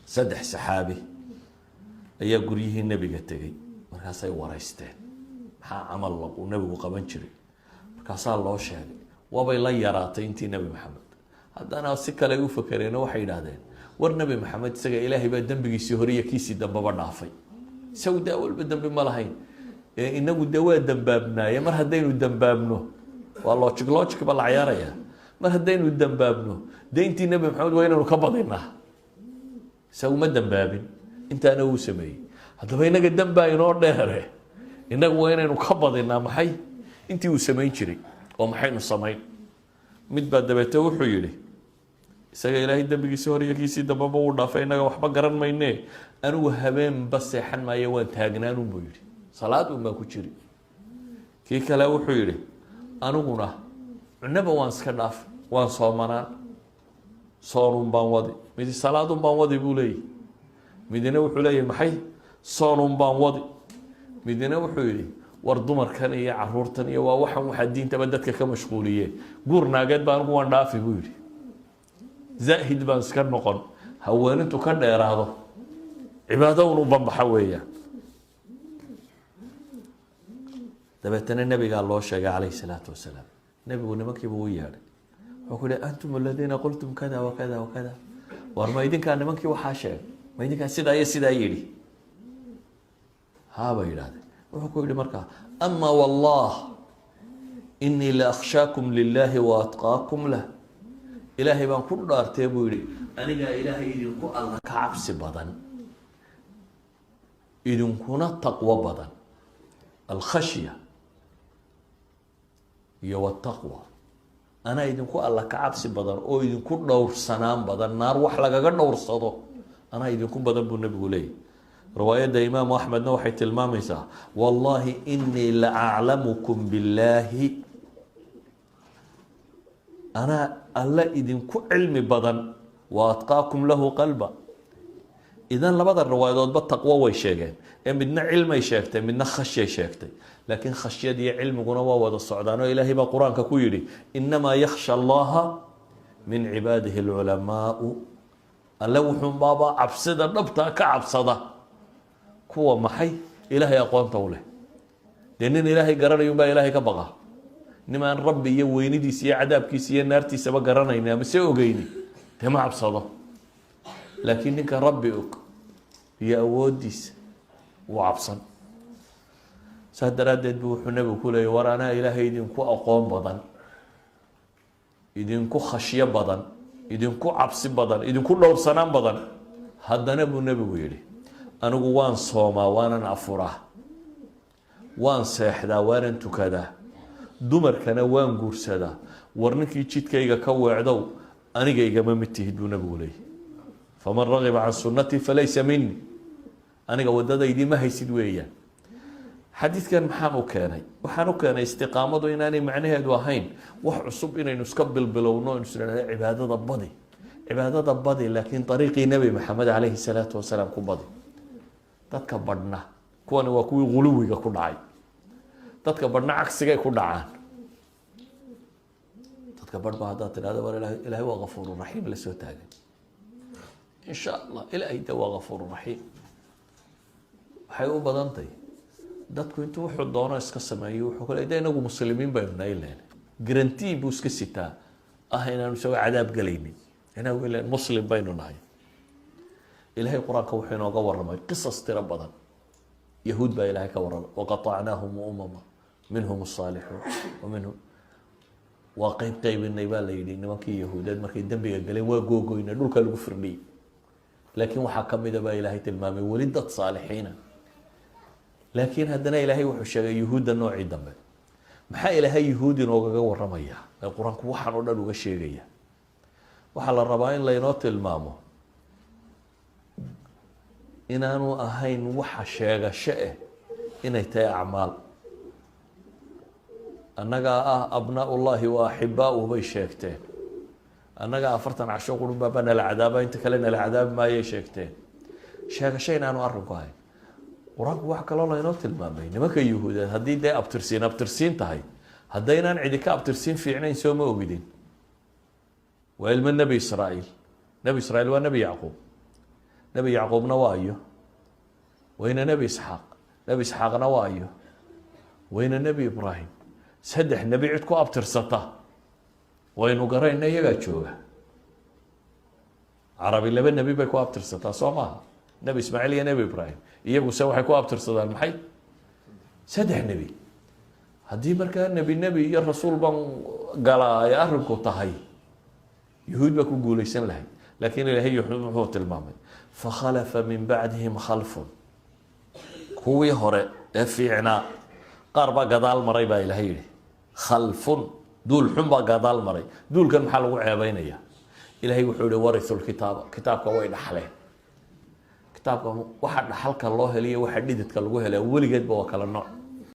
Saddex saxaabi ayaa guryihii Nebiga tegey. Markaasay waraysteen maxaa camal uu Nebigu qaban jiray. Markaasaa loo sheegay. Waabay la yaraatay intii Nebi Maxamed. Haddana si kale ay u fakereen oo waxay yidhahdeen: war, Nebi Maxamed isaga Ilaahay baa dembigiisii hore iyo kiisii dambeba dhaafay. Isagu dee walba dembi ma lahayn. Ee inagu dee waa dembaabnaaye. Mar haddaynu dembaabno, waa logic, logic ba la cayaaraya. Mar haddaynu dembaabno, dee intii Nebi Maxamed waa inaynu ka badinaa. Isagu ma dembaabin, intaana wuu sameeyey. Haddaba inaga dembaa inoo dheere, inagu waa inaynu ka badinaa maxay intii uu samayn jiray. Oo maxaynu samayn? Mid baa dabeete wuxuu yidhi: isaga Ilaahay dembigiisii hore iyo kiisii dambeba wuu dhaafay, innaga waxba garan mayne. Anigu habeenba seexan maayo, waan taagnaanun, buu yidhi, salaad un baan ku jiri. Kii kale wuxuu yidhi: aniguna cunaba waan iska dhaaf, waan soomanaan, soonun baan wadi. Midi salaadun baan wadi, buu leeyahy. Midina wuxuu leeyahy maxay? Soonun baan wadi. Midina wuxuu yidhi: war, dumarkan iyo caruurtan iyo waa waxan waxaa diintaba dadka ka mashquuliye. Guur naageed ba anigu waan dhaafi, buu yidhi, zaahid baan iska noqon, haweenintu ka dheeraado, cibaado un u banbaxa weeyaan. Dabeetana Nebigaa loo sheegay calayhi salaatu wasalaam. Nebigu nimankiiba u yeedhay. Wuxuu ku yihi: antum aladiina qultum kada wa kada wa kada. War, ma idinkaa nimankii waxaa sheegay? Ma idinkaa sidaa iyo sidaa yidhi? Haa, bay yidhahdeen. Wuxuu ku yihi markaa: ama wallah, inii la akhshaakum lilahi wa atqaakum lah. Ilaahay baan ku dhaartee, buu yihi, anigaa Ilaahay idinku alla ka cabsi badan, idinkuna taqwo badan. Alkhashya iyo wataqwa. Anaa idinku alla ka cabsi badan oo idinku dhowrsanaan badan. Naar wax lagaga dhowrsado anaa idinku badan, buu Nebigu leeyahy. Riwaayadda Imaamu Axmedna waxay tilmaamaysaa: wallahi inii la aclamukum billaahi, anaa alle idinku cilmi badan, wa atqaakum lahu qalba. Idan labada riwaayadoodba taqwo way sheegeen, ee midna cilmay sheegtay, midna khashyay sheegtay. Laakiin khashyad iyo cilmiguna waa wada socdaan, oo Ilaahay baa Qur-aanka ku yidhi: inamaa yakhsha Allaha min cibaadihi alculamaau. Alle wuxuunbaaba cabsida dhabtaa ka cabsada kuwa maxay? Ilaahay aqoonta u leh. Dee nin Ilaahay garanayun baa Ilaahay ka baqa. Nimaan Rabbi iyo weynidiisa iyo cadaabkiisa iyo naartiisaba garanayni ama se ogeyni, dee ma cabsado. Laakiin ninka Rabbi og iyo awooddiisa wuu cabsan. Saas daraaddeed bu wuxuu Nebigu ku leeyay: war, anaa Ilaahay idinku aqoon badan, idinku khashyo badan, idinku cabsi badan, idinku dhowrsanaan badan. Haddana, buu Nebigu yidhi, anigu waan soomaa, waanan afuraa, waan seexdaa, waanan tukadaa, dumarkana waan guursadaa. War, ninkii jidkayga ka weecdow, aniga igama mid tihid, buu Nebigu leeyay. Faman ragiba can sunnatii falaysa mini. Aniga waddadaydii ma haysid weeyaan. Xadiidkan maxaan u keenay? Waxaan u keenay istiqaamadu inaanay macnaheedu ahayn wax cusub inaynu iska bilbilowno, inu isnidhahdo cibaadada badi, cibaadada badi, laakiin ariiqii Nebi Maxamed calayhi salaatu wasalaam ku badi. Dadka badhna, kuwani waa kuwii guluwiga ku dhacay. Dadka badhna cagsigay ku dhacaan. Dadka badh ba haddaad tidhahdo: war, Ilahay waa kafuuru raxiim, la soo taagan, insha Allah Ilaahay de waa kafuuru raxiim. Waxay u badantay dadku intuu wuxuu doono iska sameeyo, wuxuu kale de inagu Muslimiin baynu nahay leen, guarantee buu iska sitaa ah inaanu isagoo cadaab gelaynin. Inagu ileen Muslim baynu nahay. Ilahay Qur-aanka wuxuu inooga warramay qisas tiro badan. Yahuud baa Ilahay ka warramay: waqaطacnaahum umama minhum الصaalixuun wa minhum. Waa qeyb qaybinay, baa la yidhi, nimankii Yahuudeed markay dembiga galeen. Waa googoynay, dhulka lagu firdhiyey. Laakiin waxaa kamida baa Ilaahay tilmaamay weli dad saalixiina. Laakiin haddana Ilaahay wuxuu sheegay Yuhuudda noocii dambe. Maxaa Ilaahay Yuhuud inoogaga waramaya ee Qur-aanku waxaan oo dhan uga sheegaya? Waxaa la rabaa in laynoo tilmaamo inaanu ahayn waxa sheegasho eh, inay tahay acmaal. Annagaa ah abnaa ullahi wa axibaauh, bay sheegteen. Annagaa 40 casho qurunbaaba nala cadaaba, inta kale nala cadaabi maayay sheegteen. Sheegasho inaanu arrinku ahayn. Qur-aanku waxa kaloo laynoo tilmaamay nimanka Yuhuudeed, haddii dee abtirsiin abtirsiin tahay, haddaynaan cidi ka abtirsiin fiicnayn, soo ma ogidin? Waa ilmo Nebi Israa'iil. Nebi Israiil waa Nebi Yacquub. Nebi Yacquubna waa ayo? Wayna Nebi Isxaaq. Nebi Isxaaqna waa ayo? Wayna Nebi Ibraahim. Saddex nebi cid ku abtirsata waynu garayna, iyagaa jooga. Carabi laba nebi bay ku abtirsataa, soo maaha? Nebi Ismaaciil iyo Nebi Ibraahim. Iyaguse waxay ku abtirsadaan maxay? Saddex nebi. Haddii markaa nebi nebi iyo rasuul baan galaa ay arrinku tahay, Yuhuud baa ku guuleysan lahayd. Laakiin Ilaahay muxuu tilmaamay? فخلف من بعدهم خلف. Kuwii hore ee fiicnaa qaar baa gadaal maray baa Ilaahay yihi. خلف, duul xun baa gadaal maray. Duulkan maxaa lagu ceebeynaya? Ilahay wuxuu yihi: ورثوا الكتاب, kitaabka way dhaxleen. Kitaabka waxa dhaxalka loo heliyo, waxa dhididka lagu helaa weligeedba waa kala nooc.